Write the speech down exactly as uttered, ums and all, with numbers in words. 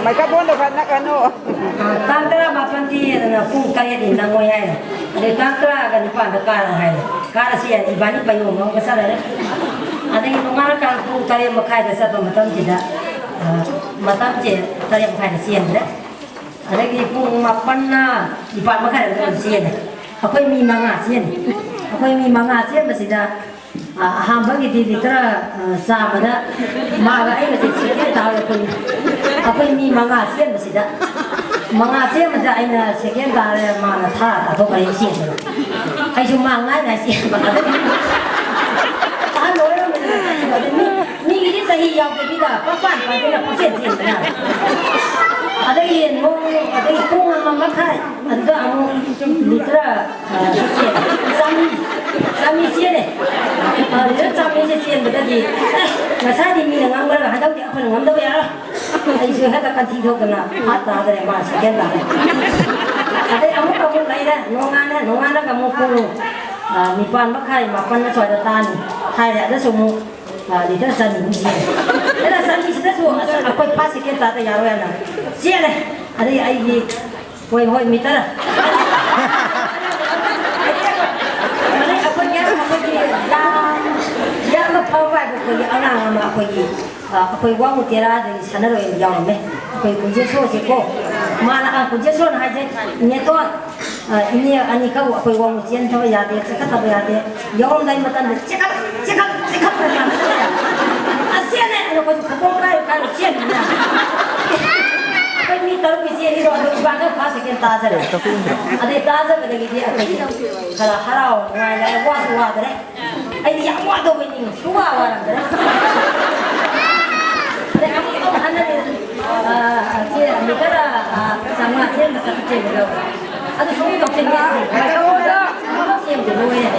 ꯃꯥꯏꯀ꯭ꯔꯣꯐꯣꯟꯗꯣ ꯈꯔ ꯅꯛꯑꯅꯨ꯫ ꯑ, ꯇꯥꯡ ꯇꯔꯥꯃꯥꯄꯟꯗꯤ ꯑꯗꯨꯅ ꯄꯨꯡ ꯇꯔꯦꯠꯅꯤ ꯅꯪꯉꯣꯏ ꯍꯥꯏꯅ꯫ ꯑꯗꯩ ꯇꯥꯡ ꯇꯔꯥꯒ ꯅꯤꯄꯥꯟꯗ ꯀꯥꯔꯣ ꯍꯥꯏꯅ꯫ ꯀꯥꯔꯁꯤ ꯌꯥꯏ, ꯏꯕꯥꯅꯤ ꯄꯩꯌꯣꯝ ꯑꯃꯒ ꯆꯠꯂꯔꯦ꯫ ꯑꯗꯒꯤ ꯅꯣꯡꯉꯥꯜꯂꯀꯥꯟ ꯄꯨꯡ ꯇꯔꯦꯠ ꯃꯈꯥꯏꯗ ꯆꯠꯄ ꯃꯇꯝꯁꯤꯗ, ꯑ, ꯃꯇꯝꯁꯦ ꯇꯔꯦꯠ ꯃꯈꯥꯏꯗ ꯆꯦꯟꯗ꯭ꯔꯦ꯫ ꯑꯗꯒꯤ ꯄꯨꯡ ꯃꯥꯄꯟꯅ ꯅꯤꯄꯥꯟ ꯃꯈꯥꯏꯗ ꯑꯗꯨꯝ ꯆꯦꯜꯂꯦ꯫ ꯑꯩꯈꯣꯏ ꯃꯤ ꯃꯉꯥ ꯆꯦꯜꯂꯤ꯫ ꯑꯩꯈꯣꯏ ꯃꯤ ꯃꯉꯥ ꯆꯦꯟꯕꯁꯤꯗ ꯑ, ꯑꯍꯥꯟꯕꯒꯤꯗꯤ ꯂꯤꯇꯔ, ꯑ, ꯆꯥꯝꯃꯗ ꯃꯥꯒ ꯑꯩꯒꯁꯦ ꯁꯦꯀꯦꯟ ꯇꯥꯍꯧꯔꯦ ꯑꯩꯈꯣꯏ꯫ ꯑꯩꯈꯣꯏ ꯃꯤ ꯃꯉꯥ ꯆꯦꯟꯕꯁꯤꯗ, ꯃꯉꯥ ꯆꯦꯟꯕꯗ ꯑꯩꯅ ꯁꯦꯀꯦꯟ ꯇꯥꯔꯦ, ꯃꯥꯅ ꯊꯥ ꯇꯥꯊꯣꯛꯈ꯭ꯔꯦ ꯆꯦꯟꯕꯗ꯫ ꯑꯩꯁꯨ ꯃꯥ ꯉꯥꯏ ꯉꯥꯏ ꯆꯦꯟꯕ꯫ ꯑꯍꯜ ꯑꯣꯏꯔꯝꯕꯅꯤꯅ ꯆꯠꯈꯤꯕ꯫ ꯑꯗꯩ ꯃꯤ, ꯃꯤꯒꯤꯗꯤ ꯆꯍꯤ ꯌꯥꯎꯗꯕꯤꯗ ꯄꯪꯄꯥꯟ ꯄꯥꯟꯗꯨꯅ ꯄꯪꯆꯦꯟ ꯆꯦꯟꯕ ꯌꯥꯔꯦ꯫ ꯑꯗꯒꯤ ꯅꯣꯡ, ꯑꯗꯒꯤ ꯄꯨꯡ ꯑꯃ ꯃꯈꯥꯏ ꯑꯗꯨꯗ ꯑꯃꯨꯛ ꯂꯤꯇꯔ, ꯑ, ꯆꯥꯝꯃꯔꯤ, ꯆꯥꯝꯃꯔꯤ ꯆꯦꯜꯂꯦ꯫ ꯑ, ꯂꯤꯇꯔ ꯆꯥꯝꯃꯔꯤꯁꯦ ꯆꯦꯟꯕꯗꯗꯤ, ꯑꯦ, ꯉꯁꯥꯏꯗꯤ ꯃꯤꯅ ꯉꯝꯈ꯭ꯔꯒ ꯍꯟꯗꯛꯇꯤ ꯑꯩꯈꯣꯏꯅ ꯉꯝꯗꯕ ꯌꯥꯔꯣꯏ꯫ ꯑꯩꯁꯨ ꯍꯦꯛꯇ ꯀꯟꯊꯤ ꯊꯣꯛꯇꯅ ꯐꯥꯠ ꯇꯥꯗ꯭ꯔꯦ, ꯃꯥ ꯁꯦꯀꯦꯟ ꯇꯥꯔꯦ꯫ ꯑꯗꯩ ꯑꯃꯨꯛ ꯑꯃꯨꯛ ꯂꯩꯔꯦ, ꯅꯣꯡꯉꯥꯜꯂꯦ, ꯅꯣꯡꯉꯥꯜꯂꯒ ꯑꯃꯨꯛ ꯄꯨꯡ, ꯑ, ꯅꯤꯄꯥꯟ ꯃꯈꯥꯏ, ꯃꯥꯄꯟ ꯑꯁ꯭ꯋꯥꯏꯗ ꯇꯥꯅꯤ ꯍꯥꯏꯔꯦ꯫ ꯑꯗꯁꯨ ꯑꯃꯨꯛ, ꯑ, ꯂꯤꯇꯔ ꯆꯅꯤꯃꯨꯛ ꯆꯦꯜꯂꯦ꯫ ꯂꯤꯇꯔ ꯆꯅꯤꯁꯤꯗꯁꯨ ꯑꯁ ꯑꯩꯈꯣꯏ ꯐꯥꯔꯁ ꯁꯦꯀꯦꯟ ꯇꯥꯗ ꯌꯥꯔꯣꯏ ꯍꯥꯏꯅ ꯆꯦꯜꯂꯦ꯫ ꯑꯗꯩ ꯑꯩꯒꯤ ꯍꯣꯏ, ꯍꯣꯏ, ꯃꯤꯇꯔ꯫ ꯑꯗꯩ ꯑꯩꯈꯣꯏꯒꯤ, ꯑꯩꯈꯣꯏꯒꯤ ꯌꯥꯝ, ꯌꯥꯝꯅ ꯐꯕ ꯍꯥꯏꯕ ꯑꯩꯈꯣꯏꯒꯤ ꯑꯉꯥꯡ ꯑꯃ ꯑꯩꯈꯣꯏꯒꯤ, ꯑ, ꯑꯩꯈꯣꯏ ꯋꯥꯡꯉꯨ ꯇꯦꯔꯥꯗꯒꯤ ꯁꯥꯟꯅꯔꯣꯏ ꯑꯃ ꯌꯥꯎꯔꯝꯃꯦ꯫ ꯑꯩꯈꯣꯏ ꯀꯨꯟꯖꯦꯁꯣꯔꯁꯦꯀꯣ꯫ ꯃꯥꯅ, ꯑ, ꯀꯨꯟꯖꯦꯁꯣꯔꯅ ꯍꯥꯏꯁꯦ, "ꯅꯦꯇꯣꯟ, ꯑ, ꯏꯅꯦ ꯑꯅꯤꯈꯛ ꯑꯩꯈꯣꯏ ꯋꯥꯡꯉꯨ ꯆꯦꯟꯗꯕ ꯌꯥꯗꯦ, ꯆꯠꯈꯠꯇꯕ ꯌꯥꯗꯦ꯫ ꯌꯧꯔꯝꯗꯥꯏ ꯃꯇꯝꯗ ꯆꯦꯟꯈꯠ, ꯆꯦꯟꯈꯠ, ꯆꯦꯟꯈꯠ" ꯍꯥꯏꯅ ꯌꯥꯝ ꯆꯠꯂꯦ꯫ ꯑꯁ, ꯆꯦꯜꯂꯦ꯫ ꯑꯗꯣ ꯑꯩꯈꯣꯏꯁꯨ ꯈꯣꯡ ꯀꯥꯏ ꯀꯥꯏ ꯆꯦꯟꯕꯅꯤꯅ꯫ ꯑꯩꯈꯣꯏ ꯃꯤ ꯇꯔꯨꯛꯀꯤ ꯆꯦꯜꯂꯤꯗꯣ, ꯑꯗꯣ ꯏꯕꯥꯅꯤ ꯐꯥꯔꯁ ꯁꯦꯀꯦꯟ ꯇꯥꯖꯔꯦ꯫ ꯑꯗꯩ ꯇꯥꯖꯕꯗꯒꯤꯗꯤ ꯑꯩꯈꯣꯏꯗꯤ ꯈꯔ ꯍꯔꯥꯎ ꯅꯨꯡꯉꯥꯏ ꯂꯥꯛꯑꯦ, ꯋꯥꯁꯨ ꯋꯥꯗ꯭ꯔꯦ꯫ ꯑꯩꯗꯤ ꯌꯥꯝ ꯋꯥꯗꯧꯕ ꯅꯤꯡꯉꯤ, ꯁꯨꯡꯋꯥ ꯋꯥꯔꯝꯗ꯭ꯔꯦ꯫ ꯑꯗꯩ ꯑꯃꯨꯛ ꯑꯃꯨꯛ ꯍꯟꯅꯗꯤ, ꯑ, ꯆꯦ, ꯃꯤꯇꯔ, ꯑ, ꯆꯥꯝꯃꯉꯥ ꯆꯦꯟꯕ ꯆꯠꯄ ꯆꯦꯟꯕꯗꯣ꯫ ꯑꯗꯨ ꯁꯨꯝ ꯇꯧꯁꯤꯟꯒꯦ꯫ ꯆꯦꯟꯕꯗꯣ ꯂꯣꯏꯔꯦ꯫